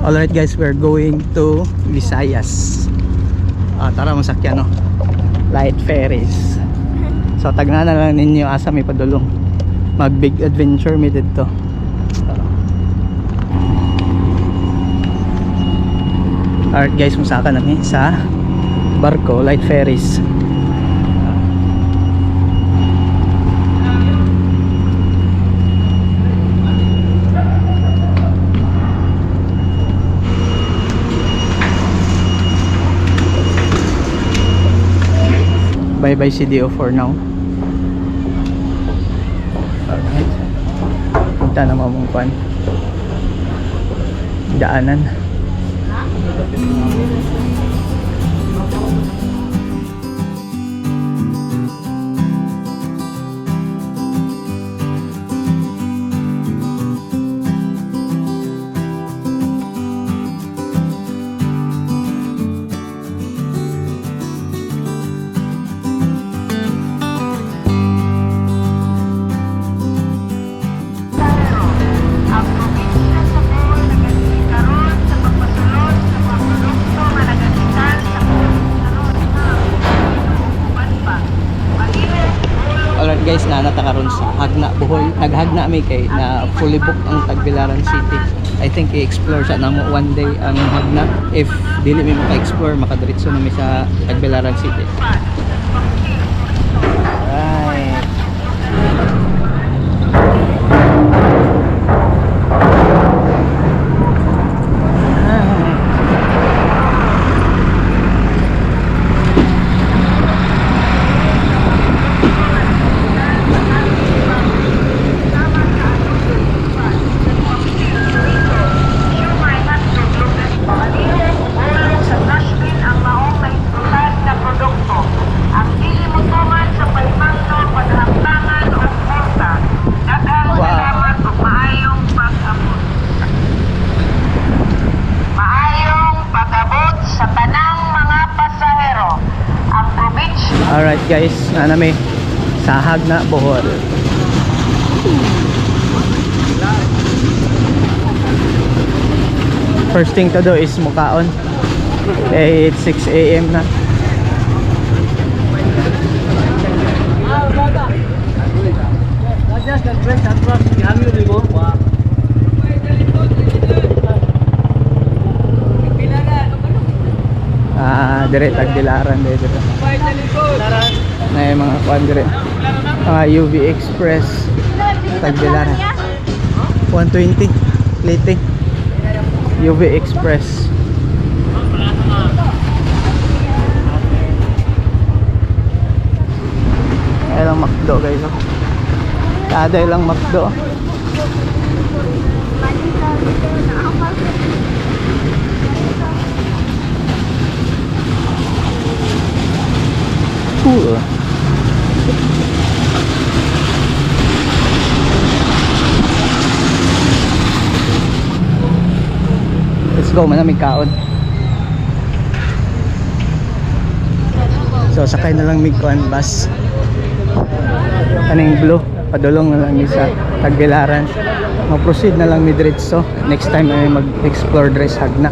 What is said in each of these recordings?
Alright guys, we're going to Visayas. Ah, tara, masakyan, no. Light ferries. So tagna na lang ninyo asa may padulong. Mag big adventure mi didto. Alright guys, musaka na mi sa barko, light ferries. Bye bye CDO for now. Alright. Punta na mamong kwan. Daanan. Ang probinsya sa Bohol nagakaroon sa pagpasulod sa mga produkto nga nagagikan sa uban pa. Palihog, Alright guys, nanata karon sa Jagna, Bohol. Naghagna mi kay na fully booked ang Tagbilaran City. I think i-explore sa namo one day ang Jagna. If dili mi maka-explore, makadiretso na mi sa Tagbilaran City. Alright. Palihog, ulog sa dustbin ang maong nahisgutan na produkto. Ang dili motuman sa palimangno, paghamtangan o multa. Daghang salamat ug maayong pag-abot. Maayong pag-abot sa tanang mga pasahero. Ang probinsya Alright guys, na mi sa Jagna, Bohol. First thing to do is mukaon. Eh, it's 6 a.m. na. Ah, dire Tagbilaran dire dire. Na yung mga kuan dire. Mga UV Express Tagbilaran. 120 Leyte. UV Express. Ay lang McDo guys, oh. Kada lang McDo. Cool. Let's go, manamig kaon. So sakay na lang mig kuan bus. Kaning blue, padulong na lang mi sa Tagbilaran. Mag-proceed na lang mi diretso. Next time ay mag-explore diri sa Jagna.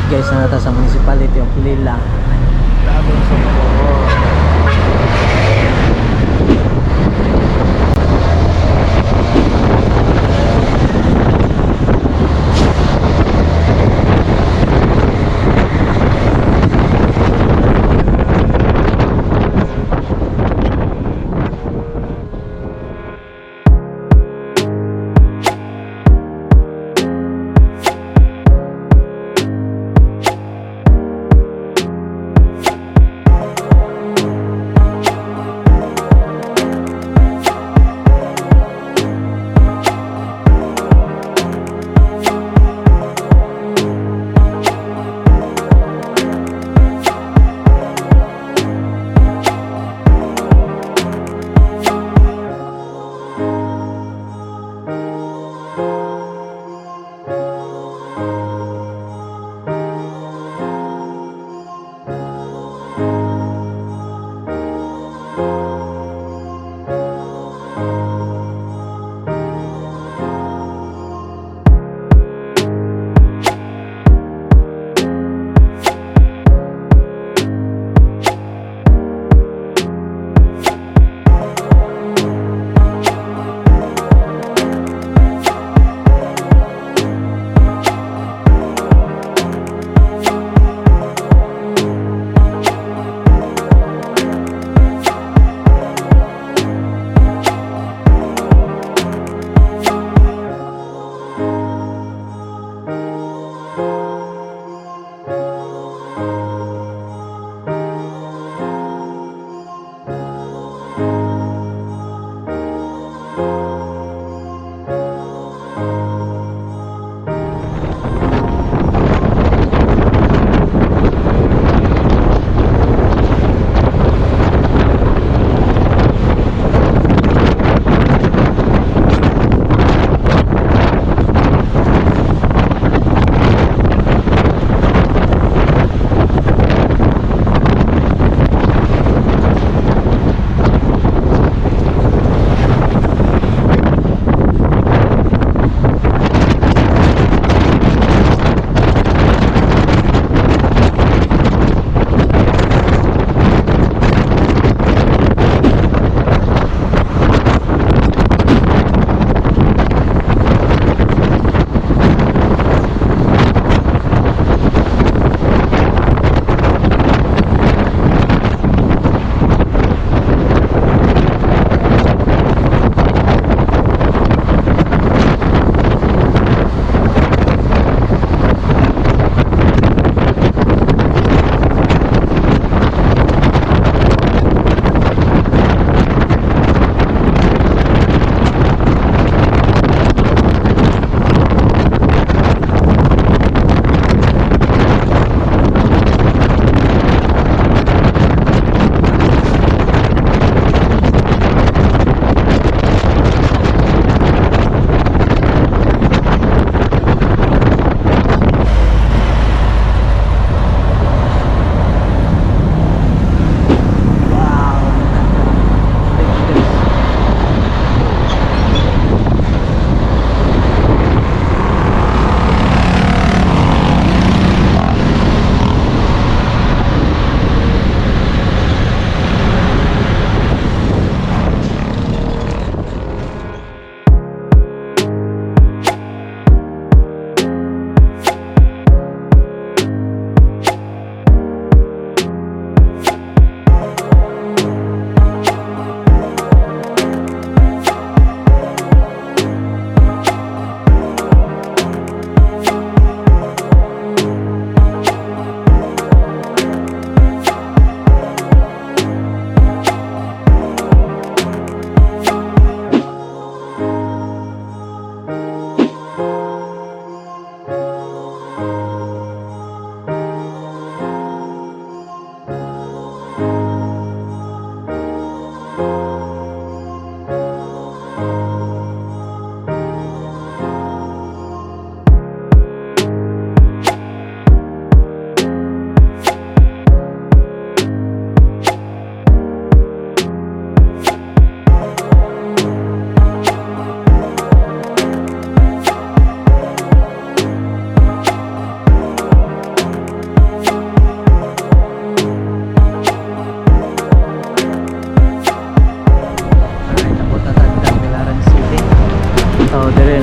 Guys, naa ta sa Municipality of Lila, province of Bohol.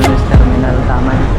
Camarines Terminal, tama.